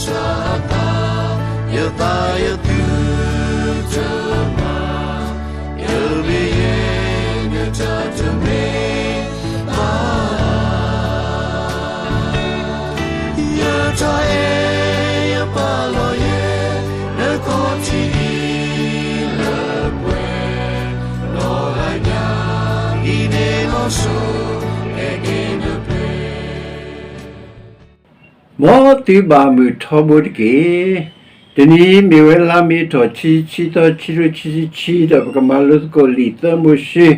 စးသး, ယသးယသုတမၤ, ယမ့ၢ်ယဲ နတၢ်တမ့ၢ်ဘၣ် ယတၢ်အဲၣ်ယပာ်လီၤယဲ နခီၣ်ထံးအံၤလၢပှဲၤ, နီၢ်ဂၤညါအံၤန့ၣ်လီၤစိၤ အဲၣ်က့ၤနပှဲၤ မ်သုဘၣ်မုာ်ထီဘိတက့ၢ်. တနံၤအံၤမ့ၢ်ဝဲလါမ့ၤထီၣ်ခံဆံသၢ ခံကထိခံဆံခံ ဒီးပကမၤလိသကိးလံာ်သၢမိၤၡ့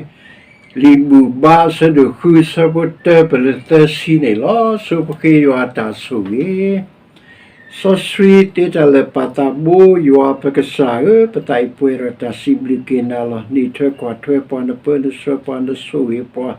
လံာ်ဘူၣ်ဘါအဆၢဒိၣ်ဃု အဆၢဖိတၢပၢၢ်လၢသၢဆံန့ၣ်လီၤ. ဆိပဃ့ယွၤအတၢ်ဆိၣ်ဂ့ၤ စီဆှံသ့တၢ်လၢာ်ပာ်သးဘိ ယွၤပကစၢ်ဧၢ, ပသးအံၤပှဲၤဒီးတၢ်စံးဘျုးက့ၤနၤလီၤ. နံၣ်ထွဲကွၢ်ထွဲပှၤ, နပၢနဆှၢပှၤ, နဆိၣ်ဂ့ၤပှၤ,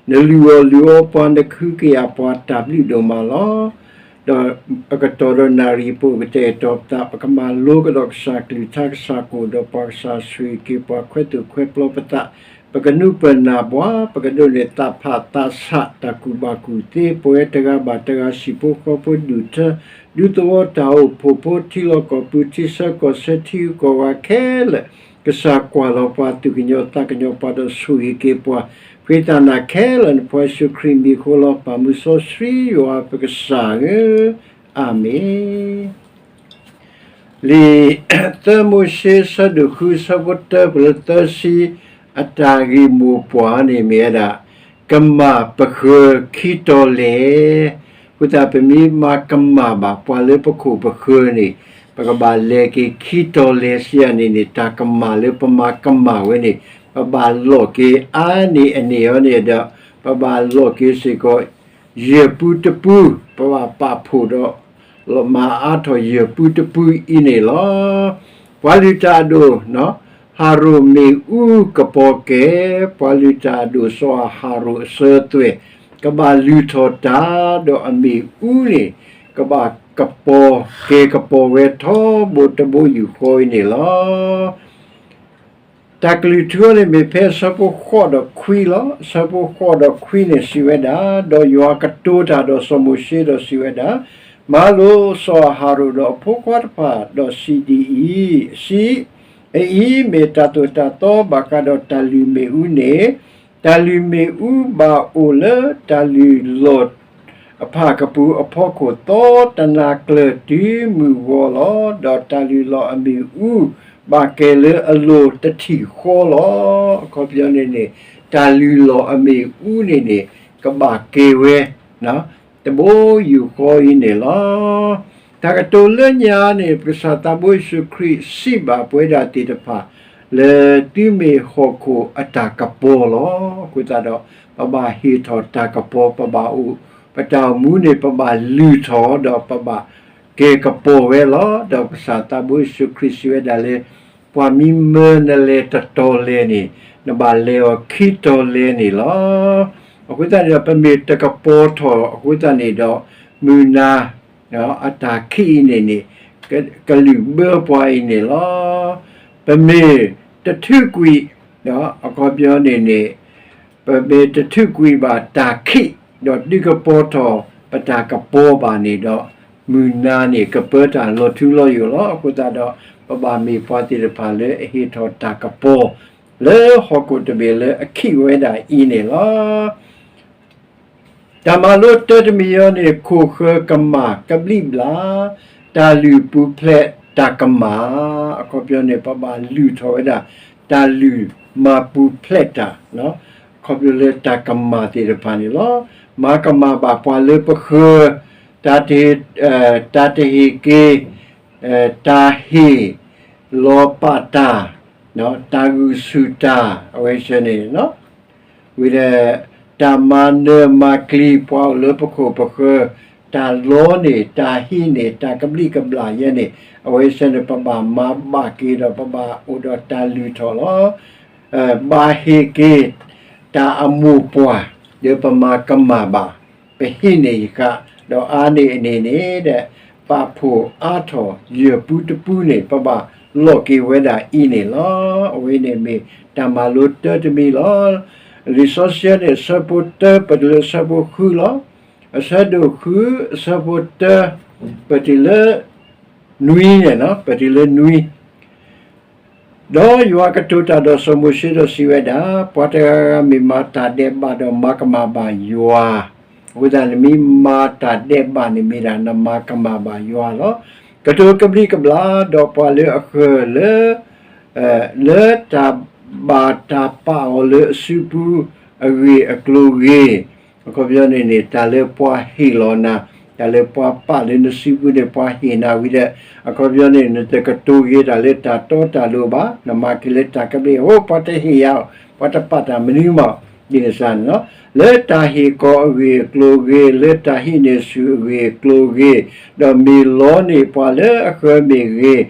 နလုၢ်အီၣ်လုၢ်အီပှၤ, နကဟုကယာ်ပှၤ တၢ်ဘျုးဒိၣ်မးလီၤ. ဒီးအကတီၢ်ဒီးနၣ်ရံၣ် ပအိၣ်ကတဲာ်ကတီၤပသး, ပကမၤလိကဒီးကစၢ်ကလုၢ်ကထါ ကစၢ်ကအိၣ်ဒီးပှၤ ကစၢ်ဆိၣ်ဂ့ၤက့ၤပှၤ ခွဲးသူၣ်ခွဲးပျီပသး, ပကနူပၢၢ်နၢ်ပှၤ, ပကဒိးန့ၢ်သးဖးသးဆး တၢ်ကူၣ်ဘၣ်ကူၣ်သ့ ပဝဲတဂၤဘၣ်တဂၤ ဟံၣ်ဖိဃီဖိ ဒူၣ်ထၢ ဒူသဝီ တၢ်အိၣ်ဖှိၣ်ဖိ ထံလီၢ်ကီၢ်ပူၤ ထံဆၢကီၢ်ဆၢ ထံဂုၤကီၢ်ဂၤခဲလၢာ် ကစၢ်ကွၢ်လီၤပှၤ သူၣ်ကညီၤသးကညီၤပှၤ ဒီးဆိၣ်ဂ့ၤက့ၤပှၤ ဃ့တၢ်နာ်ခဲလၢာ် နဖိယ့ၣ်ၡူးခရံာ်မံၤအဃိလီၤ. ပၢ်မုၢ်စီဆှံယွၤပကစၢ်ဧၢ, အၤမ့ၣ်. လံာ်သၢမိၤၡ့ အဆၢဒိၣ်ဃု အဆၢဖိတၢပၢၢ်လၢသၢဆံ အတၢ်ဂ့ၢ်မိၢ်ပှၢ်န့ၣ်မ့ၢ်ဝဲဒၣ် ကမၣ်ပဃၢၤခံတီၤလဲၣ်. အဃိသတး ပမ့ၢ်မၤကမၣ်ဘၣ်ပှၤလၢပခိၣ်ပဃၢၤန့ၣ် ပကဘၣ်လဲၤက့ၤခံတီၤလဲၣ် စံးယၤန့ၣ်န့ၣ် တၢ်ကမၣ်လၢပမၤကမၣ်ဝဲန့ၣ် ပဘၣ်လိးက့ၤအါန့ၢ်အန့ၣ်အီၤန့ၣ်ဒီး ပဘၣ်လိးက့ၤစ့ၢ်ကီး ယဲၢ်ပူတပူ ပဘၣ်ပာ်ဖှိၣ်ဒီး လီၤမၤအါထီၣ်ယဲၢ်ပူတပူအံၤန့ၣ်လီၤ. ပှၤလုၢ်တၢ်အဒိၣ် ဟရိၣ်မ့ၣ်အူကပီၤကဲ, ပှၤလုၢ်တၢ်အဒိၣ် စီၤအၤဟရိၣ်အစၢၤအသွဲၣ် ကဘၣ်လုၢ်ထီၣ်တၢ် ဒီးအမ့ၣ်အူန့ၣ် ကဘၣ်ကပီၤ ကဲကပီၤဝဲထီဘိတဘိယူၢ်ဃီအံၤန့ၣ်လီၤ. တၢ်ကလုၢ်ထူန့ၣ်မ့ၢ်ဖဲအဆၢဖိဃိးဒီးခွံလီၤ. အဆၢဖိဃိးဒီးခွံန့ၣ်စံးဝဲဒၣ်, ဒီးယွၤကတိၤတၢ်ဒီးစီၤမိၤၡ့ဒီးစံးဝဲဒၣ်, မၤလိာ်စီၤအၤဟရိၣ်ဒီးအဖိခွါတဖၣ်ဒီးစံးဒ်အံၤ, စံး, အအံၤမ့ၢ်တၢ်သိၣ်တၢ်သီဘၣ်ဃးဒီးတၢ်လုၢ်မ့ၣ်အူန့ၣ်, တၢ်လုၢ်မ့ၣ်အူဘၣ်အိၣ်လၢတၢ်လုၢ်လီၢ် အဖၣ်ကပူၤအဖီခိၣ်သီ တနၤကျၢၤတုၤမုၢ်ဂီၤလီၤ. ဒီးတၢ်လုၢ်လီၢ်အမ့ၣ်အူ ဘၣ်ကဲၤလၢအလိၤတထံၣ်ဃီလီၤ. အခီပညီန့ၣ်န့ၣ် တၢ်လုၢ်လီၢ်အမ့ၣ်အူန့ၣ်န့ၣ် ကဘၣ်ကဲၤဝဲ တဘိယူၢ်ဃီအံၤန့ၣ်လီၤ. တၢ်ကတိၤလၢညါန့ၣ် ပကစၢ်သးဘိယ့ၣ်ၡူးခရံာ်စံးဘၣ်ပဝဲဒၣ်သ့ၣ်တဖၣ် လၢသုမ့ၢ်ဟီၣ်ခိၣ်အတၢ်ကပီၤလီၤ. အဃိသတးဒီး ပဘၣ်ဟ့ၣ်ထီၣ်တၢ်ကပီၤ ပဘၣ်အိၣ် ပတၢ်အိၣ်မူန့ၣ် ပဘၣ်လုၢ်ထီၣ်ဒီးပဘၣ်ကဲၤကပီၤဝဲလီၤ. ဒီးပကစၢ်သးဘိယ့ၣ်ၡူးခရံာ်စံးဝဲဒၣ်လၢ ပှၤမ့ၢ်မၢနလဲၤတတီၤလဲၣ်န့ၣ် နဘၣ်လဲၤအီၤခံတီၤလဲၣ်န့ၣ်လီၤ. အဃိသတးန့ၣ်ဒီး ပမ့ၢ်တကပီၤထီၣ်အဃိသတးန့ၣ်ဒီး မုၢ်နၤ အတၢ်ခံးအံၤန့ၣ်န့ၣ် ကလုၢ်ဘၢပှၤအံၤန့ၣ်လီၤ. ပမ့ၢ်တထုးကွံာ် အခီပညီန့ၣ်န့ၣ် ပမ့ၢ်တထုးကွံာ်ဘၣ်တၢ်ခံး ဒီးဒုးကပီၤထီၣ်ပတၢ်ကပီၤဘၣ်န့ၣ်ဒီး မုၢ်နၤန့ၣ်ကပၢတၢ်လီၤထူလီၤယိာ်လီၤ. အဃိသတးဒီး ပဘၣ်မ့ၢ်ပှၤသ့ၣ်တဖၣ်လၢအဟ့ၣ်ထီၣ်တၢ်ကပီၤ လၢဟီၣ်ခိၣ်တဘ့ၣ်လၢအခံးဝဲဒၣ်အံၤန့ၣ်လီၤ. တၢ်မၤလိတၢတမံၤအံၤန့ၣ် ခိၣ်ဃၢၤကမၣ်ကဘျံးဘျၣ်, တၢ်လုၢ်ပူၤဖျဲးတၢ်ကမၣ်, အခီပညီန့ၣ် ပဘၣ်လုၢ်ထီၣ်ဝဲဒၣ် တၢ်လုၢ်မၤပူၤဖျဲးတၢ် ခီဖျိလၢတၢ်ကမၣ်သ့ၣ်တဖၣ်န့ၣ်လီၤ. မၤကမၣ်ဘၣ်ပှၤလၢပဃၢၤ, တၢ်တဟ့ၣ်, တၢ်တဟ့ၣ်က့ၤ, တၢ်ဟ့ၣ်လီၤပာ်တၢ်, တၢ်ဂုာ်ဆူၣ်တၢ် အဝဲစ့ၢ်န့ၣ် ဝံၤဒီး တၢ်မၤနၢၤမၤကျံၤပှၤအိၣ်လၢပခိၣ်ပဃၢၤ, တၢ်လီန့ၢ် တၢ်ဟံးန့ၢ် တၢ်ကဘျံးကဘျၣ်ယဲန့ၣ် အဝဲစ့ၢ်န့ၣ် ပဘၣ်မၤဘၣ်က့ၤဒီး ပဘၣ်အိၣ်ဒီးတၢ်လုၢ်ထီၣ်လီၤ. ဘၣ်ဟ့ၣ်က့ၤ တၢ်အမိၢ်ပှၢ် လၢပမၤကမၣ်ဘၣ် ပဟံးန့ၢ်ယဃာ် ဒီးအါန့ၢ်အန့ၣ်န့ၣ်ဒီး ပာ်ဖှိၣ်အါထီၣ်ယဲၢ်ပူတပူန့ၣ် ပဘၣ်လိးက့ၤဝဲဒၣ်အံၤန့ၣ်လီၤ. အဝဲန့ၣ်မ့ၢ်တၢ်မၤလိတၢတမံၤလီၤ. လံာ်စီဆှံန့ၣ် အဆၢဖိတၢ ပတုၤလၢအဆၢဖိဃုလီၤ. အဆၢဒိၣ်ဃု အဆၢဖိတၢ ပတုၤလၢ နွံန့ၣ်, ပတုၤလၢနွံ, ဒီးယွၤကတိၤတၢ်ဒီးစီၤမိၤၡ့ဒီးစံးဝဲဒၣ်, ပှၤတဂၤဂၤမ့ၢ်မၤတၢ်ဒဲးဘးဒီးမၤကမၣ်ဘၣ်ယွၤ, အဃိသတးနမ့ၢ်မၤတၢ်ဒဲးဘးန့ၣ်မ့ၢ်ဒၣ်နမၤကမၣ်ဘၣ်ယွၤလီၤ. ကတိၤကဘျံးကဘျၣ်ဒီးပှၤလၢအဃၢၤလၢ လၢတၢ်ဘၣ်တၢ်ပာ်အီၤလၢအစုပူၤအဂ့ၢ်အကျိၤဂ့ၤ, အခီပညီန့ၣ်န့ၣ် တၢ်လၢပှၤဟ့ၣ်လီၤနၤ, တၢ်လၢပှၤပာ်လၢနစုပူၤန့ၣ် ပှၤဟ့ၣ်နၤဝံၤဒီး အခီပညီန့ၣ် နတကတိၤက့ၤတၢ်လၢတၢ်တီတၢ်လိၤဘၣ်, နမၤက့ၤလၢတၢ်ကဘျံး, အိ ပှၤတဟ့ၣ်ယၤ, ပှၤတပာ်တၢ်မနုၤမး, ဒ်န့ၣ်စ့ၢ်န့ၣ်လီၤ. လၢတၢ်ဟ့ၣ်ကီၤအဂ့ၢ်အကျိၤဂ့ၤ, လၢတၢ်ဟံးန့ၢ်ဆူၣ်အဂ့ၢ်အကျိၤဂ့ၤ, ဒီးမ့ၢ်လီန့ၢ်ပှၤလၢအဃၢၤမ့ၢ်ဂ့ၤ,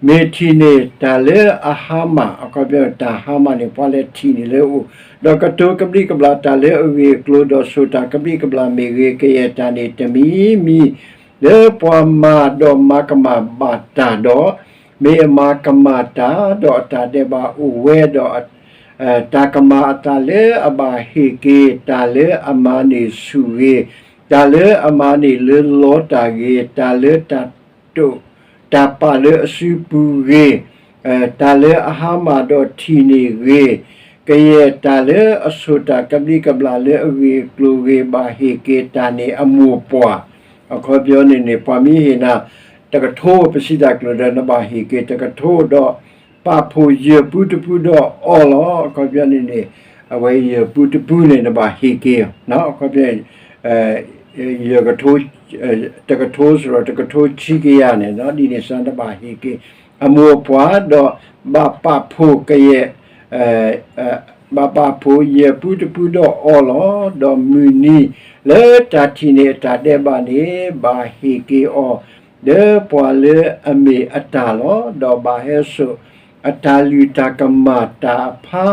မ့ၢ်ထံၣ်န့ၢ်တၢ်လၢအဟါမၢ်, အခီပညီတၢ်ဟါမၢ်န့ၣ် ပှၤလဲၤထံၣ်န့ၢ်လၢအအိၣ်, ဒီးကတိၤကဘျံးကဘျၣ်တၢ်လၢအဂ့ၢ်အကျိၤ, ဒီးဆိၣ်တၢ်ကဘျံးကဘျၣ်မ့ၢ်ဂ့ၤ, ကယဲၢ်တၢ်န့ၣ်တမံၤမံၤ လၢပှၤမၤဒီးမၤကမၣ်ဘၣ်တၢ်ဒီး, မ့ၢ်အမၤကမၣ်တၢ်, ဒီးအတၢ်ဒဲးဘးအိၣ်ဝဲဒီး တၢ်ကမၣ်အသးလၢအဘၣ်ဟ့ၣ်က့ၤတၢ်လၢအမၤန့ၢ်ဆူၣ်ဂ့ၤ, တၢ်လၢအမၤန့ၢ်လၢလီတၢ်ဂ့ၤ, တၢ်လၢတၢ်တိာ်တၢ်ပာ်လၢအစုပူၤဂ့ၤ, တၢ်လၢအဟါမၢ်ဒီးထံၣ်န့ၢ်ဂ့ၤ, ကယဲၢ်တၢ်လၢအဆိၣ်တၢ်ကဘျံးကဘျၣ်လၢအဂ့ၢ်အကျိၤဂ့ၤ ဘၣ်ဟ့ၣ်က့ၤတၢ်န့ၣ်အမိၢ်ပှၢ်, အခီပညီန့ၣ်န့ၣ် ပှၤမ့ၢ်ဟ့ၣ်နၤ တကထိ ပစံးတၢ်ကျိၤဒီး နဘၣ်ဟ့ၣ်က့ၤတကထိဒီး ပာ်ဖှိၣ်ယဲၢ်ပူတပူဒီးအီၤလီၤ. အခီပညီန့ၣ်န့ၣ် အဝဲယဲၢ်ပူတပူန့ၣ် နဘၣ်ဟ့ၣ်က့ၤ, အခီပညီ ယဲၢ်ကထိ တကထိစ့ၢ်ဒီးတကထိဆံကယၤန့ၣ် ဒ်န့ၣ်စ့ၢ် နဘၣ်ဟ့ၣ်က့ၤအမိၢ်အပှၢ်ဒီး ဘၣ်ပာ်ဖှိၣ်ကယဲၢ် ဘၣ်ပာ်ဖှိၣ်ယဲၢ်ပူတပူဒီးအီၤလီၤ. ဒီးမုၢ်နံၤလၢတၢ်ထံၣ်န့ၢ်အတၢ်ဒဲးဘးန့ၣ် ဘၣ်ဟ့ၣ်က့ၤအီၤ ဒီးပှၤလၢအမ့ၢ်အတၢ်လီၤ. ဒီးဘၣ်ဟဲစိာ်အတၢ်လုၢ်တၢ်ကမၣ်တၢ်အဖါ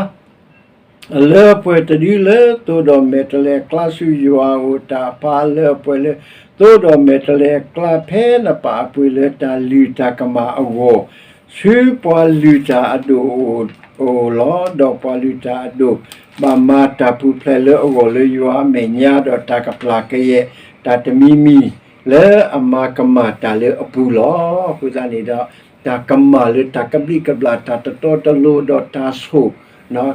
အလၢအပှဲၤတဒုလၢသိဒီးမဲာ်တဲးလဲးအကျါ ဆူယွၤအအိၣ် တၢ်အဖါအလၢအပှဲၤလၢသိဒီးမဲာ်တဲးလဲးအကျါ ဖဲနပာ်အပှ့ၤလၢတၢ်လုၢ်တၢ်ကမၣ်အဂီၢ် ဆူပှၤလုၢ်တၢ်အဒိၣ်အအိၣ်လီၤ. ဒီးပှၤလုၢ်တၢ်အဒိၣ် ဘၣ်မၤတၢ်ပူၤဖျဲးလၢအဂီၢ်လၢယွၤအမဲာ်ညါ ဒီးတၢ်ကပျၢ်ကယဲၢ်တၢ်တမံၤမံၤ လၢအမၤကမၣ်တၢ်လၢအပူၤလီၤ. အဃိသတးန့ၣ်ဒီး တၢ်ကမၣ်လၢတၢ်ကဘျံးကဘျၣ်တၢ်တတီတလိၤဒီးတၢ်ဆိၣ်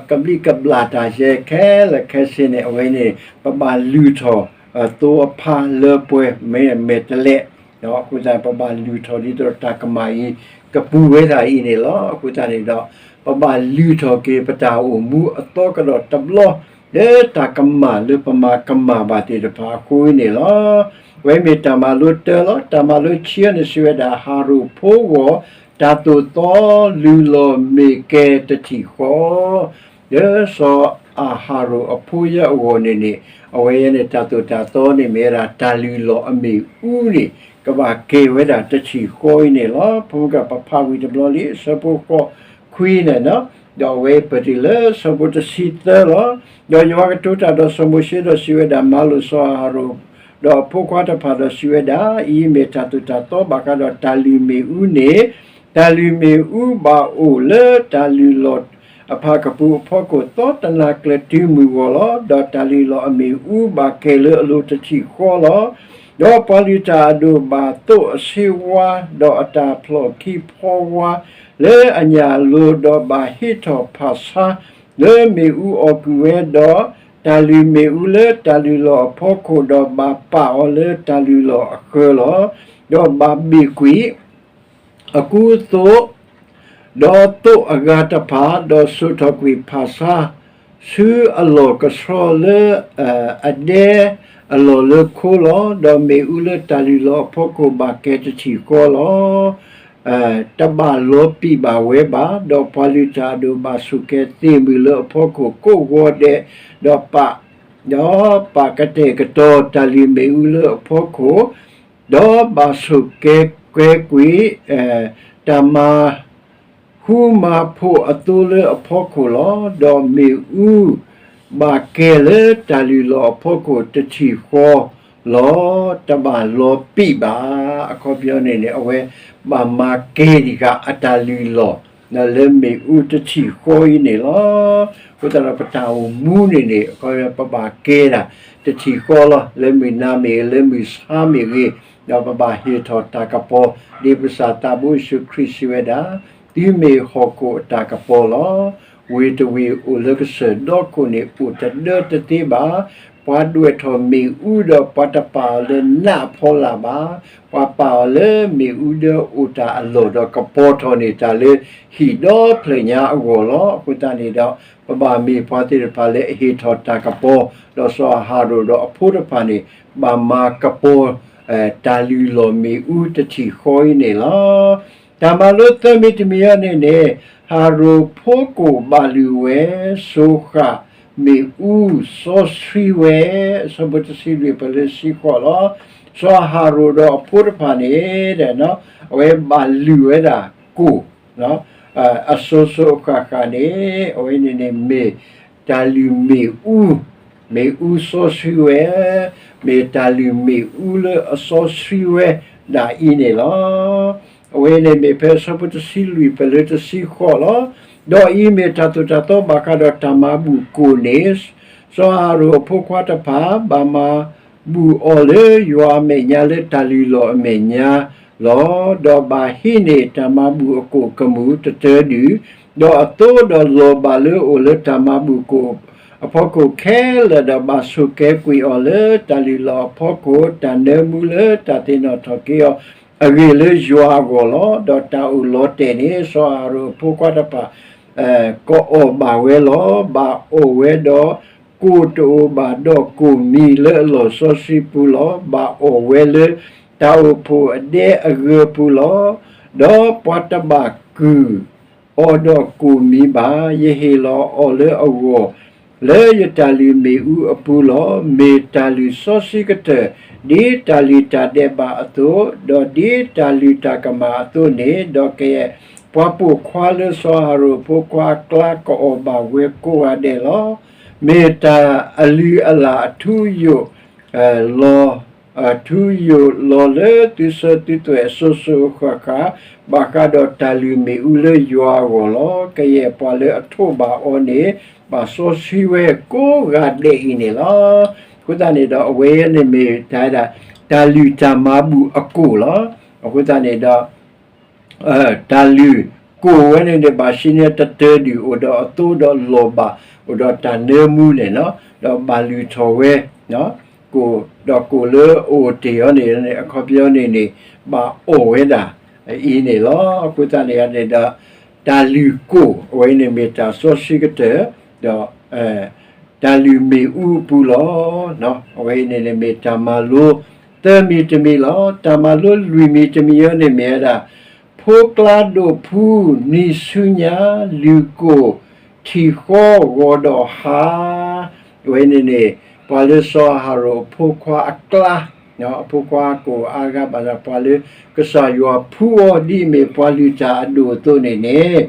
ကဘျံးကဘျၣ်တၢ်ယဲခဲလၢာ်ခဲဆ့န့ၣ် အဝဲန့ၣ် ပဘၣ်လုၢ်ထီၣ် သိအဖါလၢပှဲၤ မ့ၢ်မဲာ်တဲးလဲး အဃိသတး ပဘၣ်လုၢ်ထီၣ်ဒ်သိးတၢ်ကမၣ်အံၤ ကပူၤဝဲဒၣ်အံၤန့ၣ်လီၤ. အဃိသတးန့ၣ်ဒီး ပဘၣ်လုၢ်ထီၣ်က့ၤပတၢ်အိၣ်မူအသီကဒီးတဘျီ လၢတၢ်ကမၣ်လၢပမၤကမၣ်ဘၣ်သ့ၣ်တဖၣ်အဃိန့ၣ်လီၤ. အဝဲမ့ၢ်တၢ်မၤလိတၢလီၤ. တၢ်မၤလိဆံအံၤန့ၣ် စံးဝဲဒၣ် ဟရိၣ်ဖိဂီၢ် တၢ်သိၣ်သီလုၢ်လီၢ်မ့ၢ်ကဲတထံၣ်ဃီ လၢစီၤအၤဟရိၣ်အဖိယဲအဂီၢ်န့ၣ်န့ၣ် အဝဲယဲန့ၣ် တၢ်သိၣ်တၢ်သီန့ၣ် မ့ၢ်ဝဲဒၣ်တၢ်လုၢ်လီၢ်အမ့ၣ်အူန့ၣ် ကဘၣ်ကဲဝဲဒၣ်တထံၣ်ဃီအံၤန့ၣ်လီၤ. ဖိကပဖးဝံၤတဘျီလံ အဆၢဖိဃိးခွံန့ၣ် ဒီးအဝဲပတုၤလၢဆၢဖိတဆံသၢလီၤ. ဒီးယွၤကတိၤတၢ်ဒီးစီၤမိၤၡ့ဒီးစံးဝဲဒၣ်, မၤလိာ်စီၤအၤဟရိၣ် ဒီးအဖိခွါတဖၣ်ဒီးစံးဝဲဒၣ်, အံၤမ့ၢ်တၢ်သိၣ်တၢ်သီဘၣ်ဃးဒီးတၢ်လုၢ်မ့ၣ်အူန့ၣ်, တၢ်လုၢ်မ့ၣ်အူဘၣ်အိၣ်လၢတၢ်လုၢ်လီၢ်အဖၣ်ကပူၤအဖီခိၣ် သီတနၤကျၢၤတုၤမုၢ်ဂီၤလီၤ. ဒီးတၢ်လုၢ်လီၢ်အမ့ၣ်အူဘၣ်ကဲလၢအလိၤတထံၣ်ဃီလီၤ. ဒီးပှၤလုၢ်တၢ်အဒိၣ်ဘၣ်သိၣ်အဆ့ဝါ, ဒီးအတၢ်ဖျီၣ်ခံဖီဝါ လၢအညၣ်အလိၤ, ဒီးဘၣ်ဟ့ၣ်ထီၣ်ဖၣ်ဆါလၢမ့ၣ်အူအီၣ်ကွံာ်ဝဲ, ဒီးတၢ်လုၢ်မ့ၣ်အူလၢတၢ်လုၢ်လီၢ်အဖီခိၣ်, ဒီးဘၣ်ပာ်အီၤလၢတၢ်လုၢ်လီၢ်အဃၢၤလီၤ. ဒီးဘၣ်ဘ့ၣ်ကွံာ် အကူအသိး, ဒီးသိၣ်အဂၤတဖၣ်, ဒီးစိာ်ထီၣ်ကွံာ်ဖၣ်ဆါ ဆူအလီၢ်ကဆှီလၢ အဒဲအလီၢ်လၢခိလီၤ. ဒီးမ့ၣ်အူလၢတၢ်လုၢ်လီၢ်အဖီခိၣ်ဘၣ်ကဲတထံၣ်ဃီလီၤ. တဘၣ်လီၤပံာ်ဘၣ်ဝဲဘၣ်. ဒီးပှၤလုၢ်တၢ်အဒိၣ်ဘၣ်ဆိၣ်ကဲသ့ၣ်မုၢ်လၢအဖီခိၣ်ကိးဂီၤဒဲး, ဒီးပာ် ဒီးပာ်ကတဲာ်ကတီၤတၢ်လုၢ်မ့ၣ်အူလၢအဖီခိၣ်, ဒီးဘၣ်ဆိၣ်ကဲကွဲကွံာ် တၢ်မၤဟူမၤဖိးအသိလၢအဖီခိၣ်လီၤ. ဒီးမ့ၣ်အူဘၣ်ကဲလၢတၢ်လုၢ်လီၢ်အဖီခိၣ်တထံၣ်ဃီလီၤ. တဘၣ်လီၤပံာ်ဘၣ်. အခီပညီန့ၣ်န့ၣ် အဝဲဘၣ်မၤကဲဒံးဃာ်အတၢ်လုၢ်လီၢ် လၢမ့ၣ်အူတထံၣ်ဃီအံၤန့ၣ်လီၤ. အဃိသတးဒီးပတၢ်အိၣ်မူန့ၣ်န့ၣ် အခီပညီပဘၣ်ကဲဒၣ်တထံၣ်ဃီလီၤ. လၢမုၢ်နၤမ့ၢ်ဂ့ၤ, လၢမုၢ်ဆါမ့ၢ်ဂ့ၤ, ဒီးပဘၣ်ဟ့ၣ်ထီၣ်တၢ်ကပီၤ, ဒ်ပကစၢ်သးဘိယ့ၣ်ၡူးခရံာ်စံးဝဲဒၣ်, သုမ့ၢ်ဟီၣ်ခိၣ်အတၢ်ကပီၤလီၤ. ဝ့ၢ်တဝ့ၢ်အိၣ်လၢကစၢၢ်ဒီခိၣ်န့ၣ် အိၣ်တဒၢတသ့ဘၣ်. ပှၤဒွဲၣ်ထီၣ်မ့ၣ်အူဒီး ပှၤတပာ်အီၤလၢနးအဖီလာ်ဘၣ်. ပှၤပာ်အီၤလၢမ့ၣ်အူဒၢအိၣ်တၢ်အလီၢ်ဒီး ကပီၤထီၣ်န့ၢ်တၢ်လၢဟံၣ်ဒီဖျၢၣ်ညါအဂီၢ်လီၤ. အဃိသတးန့ၣ်ဒီး ပဘၣ်မ့ၢ်ပှၤသ့ၣ်တဖၣ်လၢအဟ့ၣ်ထီၣ်တၢ်ကပီၤ, ဒီးစီၤအၤဟရိၣ်ဒီးအဖိတဖၣ်န့ၣ် ဘၣ်မၤကပီၤ တၢ်လုၢ်လီၢ်မ့ၣ်အူတထံၣ်ဃီအံၤန့ၣ်လီၤ. တၢ်မၤလိသၢမံၤတမံၤအံၤန့ၣ်န့ၣ်, ဟရိၣ်ဖိကိၣ်ဘၣ်လုၢ်ဝဲ, စိဃၣ်မ့ၣ်အူစီဆှံဝဲ, အဆၢဖိတဆံလွံၢ်ပၢၢ်လၢတဆံဃိးလီၤ. စီၤအၤဟရိၣ်ဒီးအဖိတဖၣ်န့ၣ် အဝဲဘၣ်လုၢ်ဝဲဒၣ်ကိၣ် အစိၤစိၤအဃၣ်ဃၣ်န့ၣ် အဝဲန့ၣ်န့ၣ်မ့ၢ်တၢ်လုၢ်မ့ၣ်အူ, မ့ၣ်အူစီဆှံဝဲ, မ့ၢ်တၢ်လုၢ်မ့ၣ်အူလၢအစီဆှံဝဲဒၣ်အံၤန့ၣ်လီၤ. အဝဲန့ၣ်မ့ၢ်ဖဲအဆၢဖိတဆံလွံၢ်ပၢၢ်လၢတဆံဃိးလီၤ. ဒီးအံၤမ့ၢ်တၢ်သိၣ်တၢ်သီဘၣ်ဃးဒီးတၢ်မၤဘူၣ်ကိၣ်န့ၣ်, စီၤအၤဟရိၣ်အဖိခွါတဖၣ် ဘၣ်မၤဘူၣ်အီၤလၢယွၤအမဲာ်ညါလၢတၢ်လုၢ်လီၢ်အမဲာ်ညါလီၤ. ဒီးဘၣ်ဟံးန့ၢ်တၢ်မၤဘူၣ်အကိၣ်ကမူၣ်တတၢဒုၣ်, ဒီးအသိဒီးလီၤဘၣ်လၢအအိၣ်လၢတၢ်မၤဘူၣ်ကိၣ်အဖီခိၣ်ခဲလၢာ်, ဒီးဘၣ်ဆိၣ်ကဲကွံာ်အီၤလၢတၢ်လုၢ်လီၢ်အဖီခိၣ်, တၢ်နၢမူလၢတၢ်သ့ၣ်နီၣ်ထီၣ်က့ၤအီၤအဂ့ၢ်လၢယွၤအဂီၢ်လီၤ. ဒီးတၢ်အိၣ်လီၤတဲာ်န့ၣ် စီၤအၤဟရိၣ်အဖိခွါတဖၣ် ကအီၣ်ဘၣ်ဝဲလီၤ. ဘၣ်အီၣ်ဝဲဒီး ကိၣ်တအိၣ်ဘၣ်ဒီးကိၣ်မံၤလၢအလီၢ်စီဆှံပူၤလီၤ. ဘၣ်အီၣ်ဝဲလၢတၢ်အိၣ်ဖှိၣ်အဒဲအဂၢၢ်ပူၤလီၤ. ဒီးပှၤတဘၣ်ကုၢ်အီၤဒီးကိၣ်မံၤဘၣ်. ယဟ့ၣ်လီၤအီၤလၢအဂီၢ် လၢယတၢ်လုၢ်မ့ၣ်အူအပူၤလီၤ. မ့ၢ်တၢ်လုၢ်စီဆှံကတၢၢ် ဒ်တၢ်လုၢ်တၢ်ဒဲးဘးအသိး, ဒီးဒ်တၢ်လုၢ်တၢ်ကမၣ်အသိးန့ၣ်, ဒီးကယဲၢ်ပှၤပိာ်ခွါလၢစီၤအၤဟရိၣ်အဖိခွါအကျါ ကအီၣ်ဘၣ်ဝဲကိးဂၤဒဲးလီၤ. မ့ၢ်တၢ်အလုၢ်အလၢ်အထူအယိာ် လီၤ ထူယိာ်လီၤလၢသုစၢၤသုသွဲၣ်အစိၤစိၤအဃၣ်ဃၣ်, ဘၣ်ဃးဒီးတၢ်လုၢ်မ့ၣ်အူလၢယွၤအဂီၢ်လီၤ. ကယဲၢ်ပှၤလၢအထိးဘၣ်အီၤန့ၣ် ဘၣ်စီဆှံဝဲကိးဂၤဒဲးအံၤန့ၣ်လီၤ. အဃိသတးန့ၣ်ဒီး အဝဲန့ၣ်မ့ၢ်တၢ်ဝဲဒၣ် တၢ်လုၢ်တၢ်မၤဘူၣ်အကိၣ်လီၤ. အဃိသတးန့ၣ်ဒီး တၢ်လုၢ်ကိၣ်ဝဲန့ၣ်န့ၣ် ဘၣ်ဆံန့ၢ်တတၢဒုၣ် အိၣ်ဒီးအသိဒီးလီၤဘၣ် အိၣ်ဒီးတၢ်နၢမူန့ၣ်လီၤ. ဒီးဘၣ်လုၢ်ထီၣ်ဝဲ ကိၣ်ဒီးကိၣ်လၢအအိၣ်တ့ၢ်အီၤန့ၣ် အခီပညီန့ၣ်န့ၣ် ဘၣ်အီၣ်ဝဲဒၣ်အံၤန့ၣ်လီၤ. အဃိသတးန့ၣ်န့ၣ်ဒီး တၢ်လုၢ်ကိၣ် အဝဲအံၤန့ၣ်မ့ၢ်တၢ်စီဆှံကတၢၢ် ဒီး တၢ်လုၢ်မ့ၣ်အူအပူၤလီၤ. အဝဲအံၤန့ၣ်န့ၣ်မ့ၢ်တၢ်မၤလိ သၢမံၤတမံၤလီၤ. တၢ်မၤလိလွံၢ်မံၤတမံၤအံၤန့ၣ်မ့ၢ်ဝဲဒၣ် ဖိကျါဒိၣ်ဖှူ နံၤဆူညါ လုၢ်ကိၣ်ထံၣ်ဃီဂီၤဒီးဟါ, အဝဲန့ၣ်န့ၣ် ပှၤလၢစီၤအၤဟရိၣ်အဖိခွါအကျါ, အဖိခွါကိးအါဂၤဘၣ်ဆၣ် ပှၤလၢကစၢ်ယွၤဖှူအီၤဒ်အမ့ၢ်ပှၤလုၢ်တၢ်အဒိၣ်အသိးန့ၣ်န့ၣ်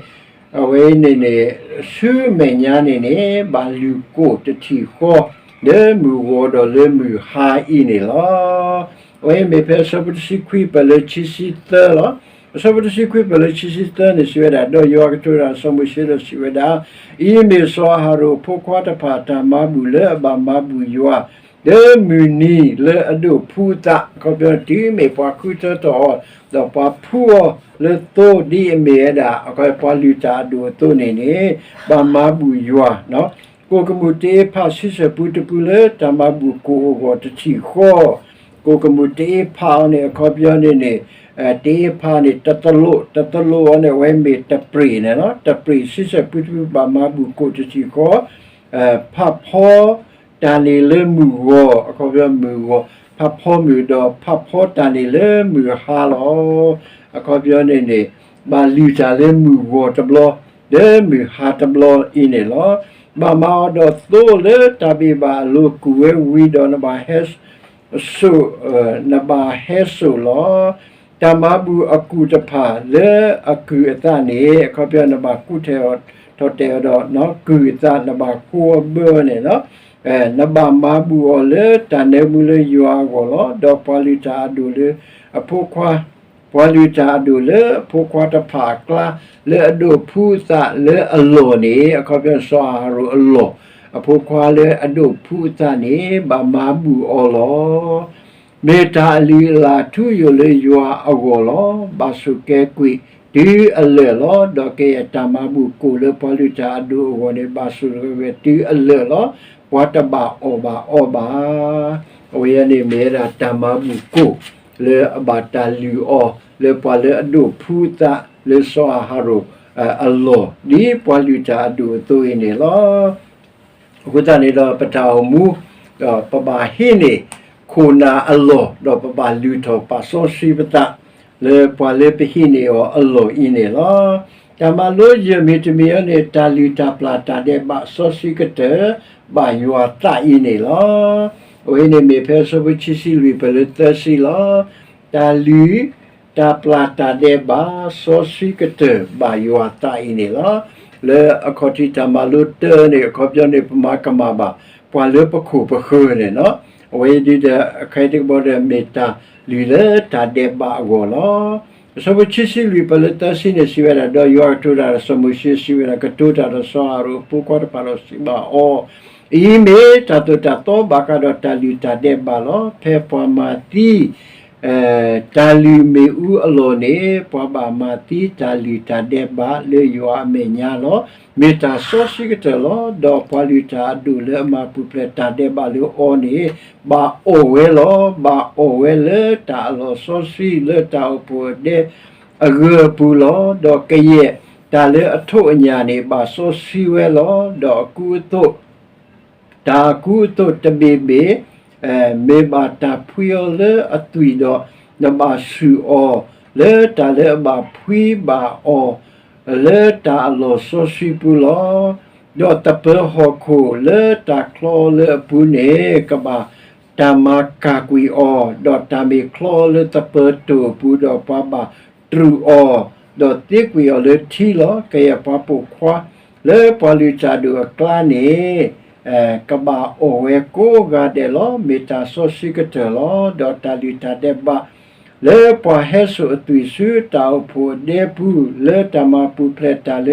အဝဲအံၤန့ၣ်န့ၣ် ဆူမဲာ်ညါန့ၣ်န့ၣ် ဘၣ်လုၢ်ကိၣ်တထံၣ်ဃီ လၢမုၢ်ဂီၤဒီးလၢမုၢ်ဟါအံၤန့ၣ်လီၤ. အဝဲအံၤမ့ၢ်ဖဲအဆၢဖိတဆံခွံပၢၢ်လၢခံဆံသၢလီၤ. အဆၢဖိတဆံခွံပၢၢ်လၢခံဆံသၢန့ၣ် စံးဝဲဒၣ်, ဒီးယွၤကတိၤတၢ်ဒီးစီၤမိၤၡ့ဒီးစံးဝဲဒၣ်, အံၤမ့ၢ်စီၤအၤဟရိၣ်အဖိခွါတဖၣ်အတၢ်မၤဘူၣ်လၢအဘၣ်မၤဘူၣ်ယွၤ လၢမုၢ်နံၤလၢအဒိးဖှူအသး, အခီပညီတုၤမ့ၢ်ပှၤဃုထၢထီၣ်အီၤ ဒီးပှၤဖှူအီၤလၢသိဒ်အမ့ၢ်ဝဲဒၣ် အခီပညီပှၤလုၢ်တၢ်အဒိၣ်အသိးန့ၣ်န့ၣ် ဘၣ်မၤဘူၣ်ယွၤ ကိၣ်ကမူၣ်တအ့ဖးဆံဆၢၣ်ပူတပူလၢတၢ်မၤဘူၣ်ကိၣ်အဂီၢ်တထံၣ်ဃီ, ကိၣ်ကမူၣ်တအ့ဖးအီၤန့ၣ် အခီပညီန့ၣ်န့ၣ် တအ့ဖးန့ၣ် တသလိး, တသလိးအီၤန့ၣ် အဝဲမ့ၢ်တပျ့ၤန့ၣ်လီၤ. တပျ့ၤဆံဆၢၣ်ပူတပူဘၣ်မၤဘူၣ်ကိၣ်တထံၣ်ဃီ, ဖးဖီတၢ်န့ၣ်လၢမုၢ်ဂီၤ, အခီပညီမုၢ်ဂီၤ, ဖးဖီမုၢ်ဒီး ဖးဖီတၢ်န့ၣ်လၢမုၢ်ဟါလီၤ. အခီပညီန့ၣ်န့ၣ် ဘၣ်လုၢ်တၢ်လၢမုၢ်ဂီၤတဘျီ, လၢမုၢ်ဟါတဘျီအံၤန့ၣ်လီၤ. ဘၣ်မၤအီၤဒီးသိလၢတၢ်ဘ့ၣ်ဘၣ်အလိၤ ကူၣ်ဝဲဝံၤဒီးနဘၣ်ဟဲ စိာ်, နဘၣ်ဟဲစိာ်လီၤ. တၢ်မၤဘူၣ်အကူၣ်တဖၣ်လၢအကုၢ်အသးန့ၣ် အခီပညီနဘၣ်ကူၣ်ထဲးအီၤထီၣ်တဲာ်အီၤဒီး ကုၢ်အသးနဘၣ်ဃိအီၤဘၢအီၤန့ၣ်လီၤ. နဘၣ်မၤဘူၣ်အီၤလၢတၢ်နၢမူလၢယွၤအဂီၢ်လီၤ. ဒီးပှၤလုၢ်တၢ်အဒိၣ်လၢအဖိခွါ ပှၤလုၢ်တၢ်အဒိၣ်လၢအဖိခွါတဖၣ်အကျါ လၢအဒိးဖှူအသးလၢအလီၢ်န့ၣ် အခီပညီစီၤအၤဟရိၣ်အလီၢ် အဖိခွါလၢအဒိးဖှူအသးန့ၣ် ဘၣ်မၤဘူၣ်အီၤလီၤ. မ့ၢ်တၢ်အလုၢ်အလၢ်ထူယိာ်လၢယွၤအဂီၢ်လီၤ. ဘၣ်ဆိၣ်ကဲကွံာ်တုၤအလၢာ်လီၤ. ဒီးကယဲၢ်တၢ်မၤဘူၣ်ကိာ်လၢပှၤလုၢ်တၢ်အဒိၣ်အဂီၢ်န့ၣ် ဘၣ်ဆိၣ်ဂ့ၤဝဲတုၤအလၢာ်လီၤ. ပှၤတဘၣ်အီၣ်ဘၣ်အီဘၣ်. အဝဲန့ၣ်မ့ၢ်ဝဲဒၣ်တၢ်မၤဘူၣ်ကိာ် လၢအဘၣ်တၢ်လုၢ်အီၤ လၢပှၤလၢအဒိးဖှူသးလၢစီၤအၤဟရိၣ်အလီၢ် ဒ်ပှၤလုၢ်တၢ်အဒိၣ်အသိးအံၤန့ၣ်လီၤ. အဃိသတးန့ၣ်ဒီး ပတၢ်အိၣ်မူ ပဘၣ်ဟံးန့ၢ်ခိၣ်နၢ်အလီၢ် ဒီးပဘၣ်လုၢ်ထီၣ်ပာ်စီဆှံပသး လၢပှၤလၢပဟံးန့ၢ်အီၤအလီၢ်အံၤန့ၣ်လီၤ. တၢ်မၤလိယဲၢ်မံၤတမံၤအံၤန့ၣ် တၢ်လုၢ်တၢ်ပျၢ်တၢ်ဒဲးဘးစီဆှံကတၢၢ် ဘၣ်ယွၤသးအံၤန့ၣ်လီၤ. အဝဲန့ၣ်မ့ၢ်ဖဲအဆၢဖိခံဆံလွံၢ်ပၢၢ်လၢသၢဆံလီၤ. တၢ်လုၢ် တၢ်ပျၢ်တၢ်ဒဲးဘး စီဆှံကတၢၢ် ဘၣ်ယွၤသးအံၤန့ၣ်လီၤ. လၢအခီၣ်ထံးတၢ်မၤလိတၢန့ၣ် အခီပညီန့ၣ် ပမၤကမၣ်ဘၣ် ပှၤလၢပခိၣ်ပဃၢၤန့ၣ်လီၤ. အဝဲအံၤဒ်ဒီး အခါအံၤတကဘီဒီး မ့ၢ်တၢ်လုၢ်လၢတၢ်ဒဲးဘးအဂီၢ်လီၤ. အဆၢဖိခံဆံလွံၢ်ပၢၢ်လၢသၢဆံန့ၣ် စံးဝဲဒၣ်, ဒီးယွၤကတိၤတၢ်ဒီးစီၤမိၤၡ့ စံးဝဲဒၣ်, ကတိၤတၢ်ဒီးစီၤအၤဟရိၣ်အဖိခွါတဖၣ်ဒီးစံးဘၣ်အီၤ, အံၤမ့ၢ်တၢ်သိၣ်တၢ်သီဘၣ်ဃးဒီးတၢ်လုၢ်တၢ်ဒဲးဘးလီၤ. ဖဲပှၤမၤသံ တၢ်လုၢ်မ့ၣ်အူအလီၢ်န့ၣ် ပှၤဘၣ်မၤသံတၢ်လုၢ်တၢ်ဒဲးဘးလၢယွၤအမဲာ်ညါလီၤ. မ့ၢ်တၢ်စီဆှံကတၢၢ်လီၤ. ဒီးပှၤလုၢ်တၢ်အဒိၣ်လၢအမၤပူၤဖျဲးတၢ်ဒဲးဘးလၢအီၤန့ၣ် ဘၣ်အီၣ်ဝဲလီၤ. ဘၣ်အီၣ်ဝဲလၢတၢ်အလီၢ်စီဆှံလၢတၢ်အိၣ်ဖှိၣ်အဒဲအဂၢၢ်အပူၤလီၤ. ဒီးကယဲၢ်တၢ်လၢအထိးအညၣ်န့ၣ် ဘၣ်စီဆှံဝဲလီၤ. ဒီးအကူအသိး တၢ်အကူအသိးတဘ့ၣ်ဘ့ၣ် မ့ၢ်ဘၣ်တၢ်ဖှံအီၤလၢအသွံၣ်ဒီး နဘၣ်ဆူၣ်အီၤ လၢတၢ်လၢအဘၣ်ဖှံဘၣ်အီၤ လၢတၢ်အလီၢ်စီဆှံပူၤလီၤ. ဒီးသပၢၤဟီၣ်ခိၣ်လၢတၢ်ချီအီၤလၢအပူၤန့ၣ် ကဘၣ်တၢ်မၤကၢ်ကွံာ်အီၤ, ဒီးတၢ်မ့ၢ်ချီအီၤလၢသပၢၤတိၢ်အပူၤ ဒီးပှၤဘၣ်တြူးအီၤ, ဒီးသ့ကွံာ်အီၤလၢထံလီၤ. ကယဲၢ်ပှၤပိာ်ခွါ လၢပှၤလုၢ်တၢ်ဒိၣ်အကျါန့ၣ် ကဘၣ်အီၣ်ဝဲကိးဂၤဒဲးလီၤ. မ့ၢ်တၢ်စီဆှံကတၢၢ်လီၤ. ဒီးတၢ်လုၢ်တၢ်ဒဲးဘး လၢပှၤဟဲစိာ်အသွံၣ်ဆူတၢ်အိၣ်ဖှိၣ်အဒဲပူၤ လၢတၢ်မၤပူၤဖျဲးတၢ်လၢ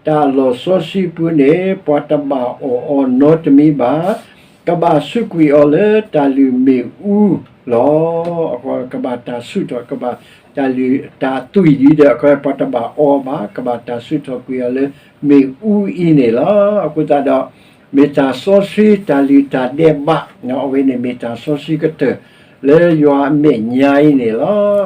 တၢ်အလီၢ်စီဆှံပူၤန့ၣ် ပှၤတဘၣ်အီၣ်အီၤနီတမံၤဘၣ်. ကဘၣ်ဆူးကွံာ်အီၤလၢတၢ်လုၢ်မ့ၣ်အူလီၤ. အဃိကဘၣ်တၢ်ဆူးထီၣ် ကဘၣ်တၢ်လုၢ်တၢ်သွံၣ်ဒ်ဒီး အဃိပှၤတဘၣ်အီဘၣ်, ကဘၣ်တၢ်ဆူးထီၣ်ကွံာ်အီၤလၢမ့ၣ်အူအံၤန့ၣ်လီၤ. အဃိသတးဒီး မ့ၢ်တၢ်စီဆှံတၢ်လုၢ်တၢ်ဒဲးဘး, အဝဲန့ၣ်မ့ၢ်တၢ်စီဆှံကတၢၢ် လၢယွၤအမဲာ်ညါအံၤန့ၣ်လီၤ.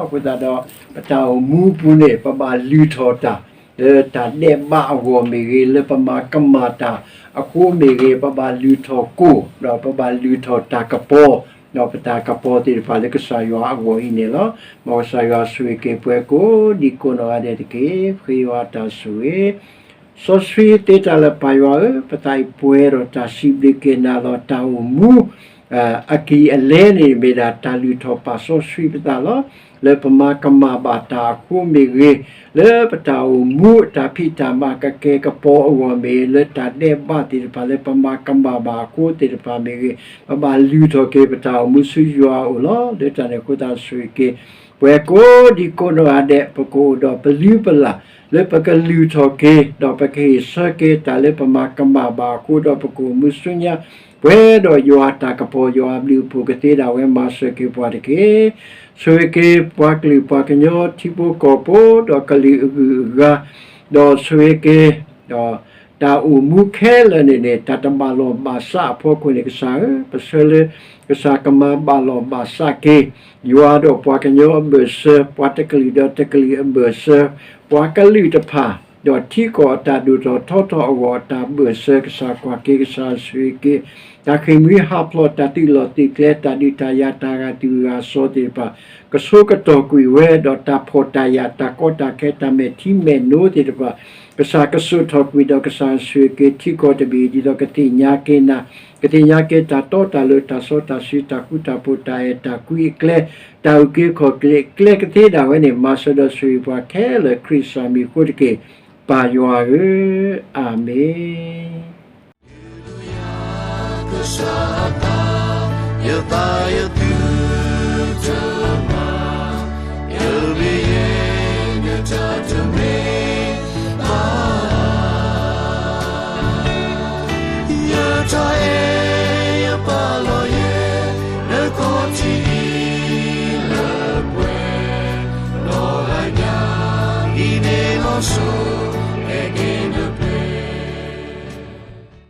အဃိသတးဒီး ပတၢ်အိၣ်မူပူၤန့ၣ် ပဘၣ်လုၢ်ထီၣ်တၢ် လၢတၢ်ဒဲးဘးအဂီၢ်မ့ၢ်ဂ့ၤ, လၢပမၤကမၣ်တၢ်အဃိမ့ၢ်ဂ့ၤ, ပဘၣ်လုၢ်ထီၣ်ကိၣ်, ဒီးပဘၣ်လုၢ်ထီၣ်တၢ်ကပီၤ, ဒီးပတၢ်ကပီၤသ့ၣ်တဖၣ်လၢကစၢ်ယွၤအဂီၢ်အံၤန့ၣ်လီၤ. မ်ကစၢ်ယွၤဆိၣ်ဂ့ၤက့ၤပှၤကိးဒံကိးနီၢ်ဂၤဒဲးတက့ၢ်. ဃ့ယွၤတၢ်ဆိၣ်ဂ့ၤ စီဆှံသ့တၢ်လၢပၢ်ယွၤဧၢ, ပသးအံၤပှဲၤဒီးတၢ်စံးဘျုးက့ၤနၤလီၤ. တၢ်အိၣ်မူ အကံၢ်အလဲန့ၣ် မ့ၢ်ဒၣ်တၢ်လုၢ်ထီၣ်ပာ်စီဆှံပသးလီၤ. လၢပမၤကမၣ်ဘၣ်တၢ်အဃိမ့ၢ်ဂ့ၤ, လၢပတၢ်အိၣ်မူအတၢ်ဖံးတၢ်မၤကကဲကပီၤအဂီၢ်မ့ၢ်ဂ့ၤ, လၢတၢ်ဒဲးဘးသ့ၣ်တဖၣ်လၢပမၤကမၣ်ဘၣ်အဃိသ့ၣ်တဖၣ်မ့ၢ်ဂ့ၤ, ပဘၣ်လုၢ်ထီၣ်က့ၤပတၢ်အိၣ်မူဆူယွၤအအိၣ်လီၤ. လၢတၢ်န့ၣ်အဃိသတး ဆိၣ်ဂ့ၤက့ၤ ပှၤကိးဒံကိးနီၢ်ဂၤဒဲး ပကအိၣ်ဒီးပလုၢ်ပလၢ် လၢပကလုၢ်ထီၣ်က့ၤ ဒီးပကဟ့ၣ်ဆၢက့ၤတၢ်လၢပမၤကမၣ်ဘၣ်အဃိဒီးပကအိၣ်မူဆူညါ ပှဲၤဒီးယွၤအတၢ်ကပီၤ ယွၤအဘျုးအဖှိၣ်ကသ့ဒၣ်ဝဲ မၤစၢၤက့ၤပှၤတက့ၢ်. ဆိၣ်ဂ့ၤက့ၤပှၤကလုာ်ပှၤကညီထံဖိကီၢ်ဖိ ဒီးကလုာ်အဂုၤအဂၤ, ဒီးဆိၣ်ဂ့ၤက့ၤ ဒီးတၢ်အိၣ်မူခဲလၢာ်န့ၣ်န့ၣ် တၢ်တဘၣ်လိာ်ဘၣ်စးအဖီခိၣ်န့ၣ် ကစၢ်ဧၢ, ပဆၢလၢကစၢ်ကမၤဘၣ်လိာ်ဘၣ်စးက့ၤ ယွၤဒီးပှၤကညီအဘၢၣ်စၢၤ, ပှၤတကလုာ်ဒီးတကလုာ်အဘၢၣ်စၢၤ, ပှၤကလုာ်တဖၣ် ဒီးထံကီၢ်အတၢ်ဒိၣ်ထီၣ်ထီထီၣ်အဂီၢ်အတၢ်ဘၢၣ်စၢၤ ကစၢ်ကွၢ်က့ၤ ကစၢ်ဆိၣ်ဂ့ၤက့ၤ တၢ်ဃ့ၢ်မှံဟးဖျိး တၢ်သုးလီၢ်သုးကျဲ တၢ်ဒုးတၢ်ယၤ တၢ်ဂာ်သွံၣ်ဂာ်စီၤသ့ၣ်တဖၣ် ကဆိကတီၢ်ကွံာ်ဝဲ ဒီးတၢ်ဖှီၣ်တၢ်ယာ် တၢ်ကီတၢ်ခဲ တၢ်မဲာ်ထံမဲာ်နိသ့ၣ်တဖၣ် ကစၢ်ကဆိးထီၣ်ကွံာ် ဒီးကစၢ်ဆိၣ်ဂ့ၤက့ၤထံကီၢ်တဘ့ၣ် ဒ်သိးကသ့ၣ်ညါက့ၤနၤ, ကသ့ၣ်ညါက့ၤတၢ်တီတၢ်လိၤ တၢ်စီတၢ်ဆှံ တၢ်ဃူတၢ်ဖိး တၢ်အဲၣ်တၢ်ကွံအကျဲ, တၢ်အုၣ်က့ၤခီၣ်က့ၤအကျဲကသ့ဒၣ်ဝဲန့ၣ် မၤစၢၤဒီးဆိၣ်ဂ့ၤပှၤခဲလၢာ် ခရံာ်ကစၢ်မံၤအဃိတက့ၢ်. ပၢ်ယွၤဧၢ, အၤမ့ၣ်. ယတၢ်အဲၣ်ယပာ်လီၤယဲ လၢခီၣ်ထံးအံၤ ဒ်န့ၣ်လီၤစိၤ, အဲၣ်ဒိး